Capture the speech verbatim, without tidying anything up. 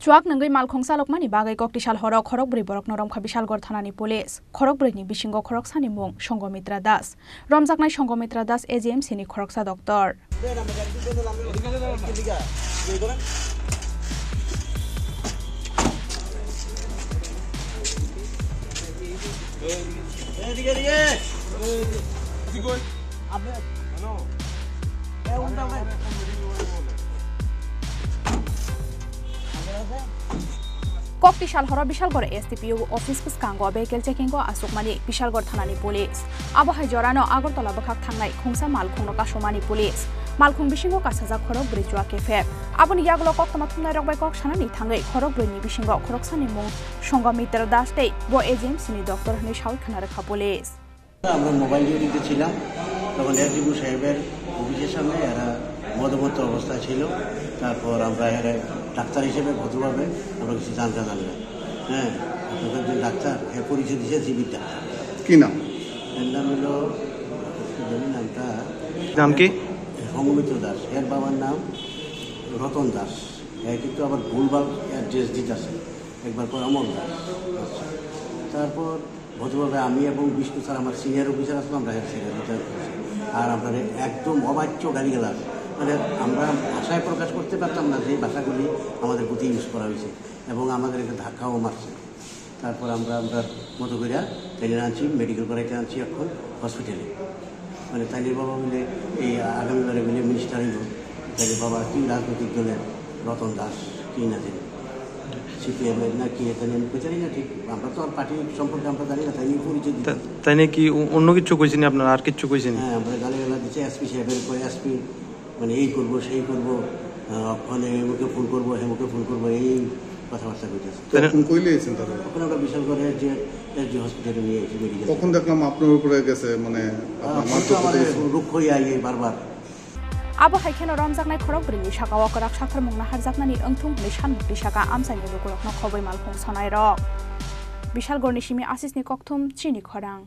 Chuak nwngwi malkhung chalokmani bagwi koktisal horo khorokbrwi borokno romkha Bishalgarh thanani police. Khorokbrwini bisingo khoroksani mung Songomitra Das. Romjaknai Songomitra Das A G M C ni khoroksa doctor. Koktisal horo Bishalgarh S D P O office bwskango vehicle checking o achukmani Bishalgarh thanani police. Abo hai jorano Agartala bwkhak thangnai khungsa malkhungno kasumani police. Malkhung bisingo kasajak khorokbrwi chuak kephek. Aboni yagulo koktwma thumnairok bai kok sanani thangwi khorokbrwini bisingo khoroksani mung Songomitra Das tei bo A G M C ni doctor hwnwi sawi khna rwkha police. আমরা মোবাইল ডিউটিতে ছিলাম, তখন এসডিপিও সাহেবের অফিসের সামনে এরা মদমত্ত অবস্থায় ছিল। তারপর আমরা এরা ডাক্তার হিসেবে ভদ্রভাবে আমরা কিছু জানতে জানলাম। হ্যাঁ, আপনাদের যে ডাক্তার, হ্যাঁ, পরিচয় দিয়েছে জিবির ডাক্তার। কি নাম? এর নাম হলো, কি জানি নামটা? নাম কি? সঙ্গমিত্র দাস। এর বাবার নাম রতন দাস। হ্যাঁ, কিন্তু আবার ভুলভাল অ্যাড্রেস দিতেছে, একবার করে অমর দাস। আচ্ছা, তারপর ভদ্রভাবে আমি এবং বিষ্ণু স্যার, আমার সিনিয়র অফিসার আসলাম, আমরা এক সেক্রেটারি করছি। আর আমরা একদম অবাচ্য গালিগালাজ, মানে, আমরা ভাষায় প্রকাশ করতে পারতাম না যে ভাষাগুলি আমাদের প্রতি ইউজ করা হয়েছে, এবং আমাদের একটা ধাক্কাও মারছে। তারপর আমরা, আমরা মতো করে তাইলে আনছি, মেডিকেল করাইতে আনছি এখন হসপিটালে। মানে, তাইলে বাবা বলে, এই আগামীবারে বলে মিনিস্টার হইব, তাইলে বাবা কি রাজনৈতিক দলের রতন দাস, কি না জানি, সিপিএম এর না কি, এটা নিয়ে আমি জানি না ঠিক। আমরা তো আর পার্টি সম্পর্কে আমরা জানি না, তাই নিয়ে পরিচয় দিতে। তা-, তাই নাকি অ-, অন্য কিছু কইছেন আপনারা, আর কিছু কইছেন? হ্যাঁ, আমরা গালিগালাজ দিচ্ছে, এসপি সাহেবের কয়, এসপি মানে এই করবো, সেই করবো, আহ, ওখানে এমুকে ফোন করবো, হেমুকে ফোন করবো, এই কথাবার্তা কইতেছে। তো তাহলে ফোন কইলে আইছেন তারা? ওখানে আমরা বিশালগড়ের যে এসডি হসপিটালে নিয়ে এসে মেডিকেল। কখন দেখলাম আপনার উপরে গেছে, মানে, আহ, আপনার ফোন তো মাথার উপরে আমাদের গেছে? রুক্ষ হয়ে আইয়ে বারবার। Abo hai kheno romjaknai khorokbrwini sakao kwrak satharmung naharjaknani wngthung hwnwi sanmukti saka amchaini lukurokno khobwi malkhung sonairok. Bishalgarhni simi Asisni kokthum chini khorang.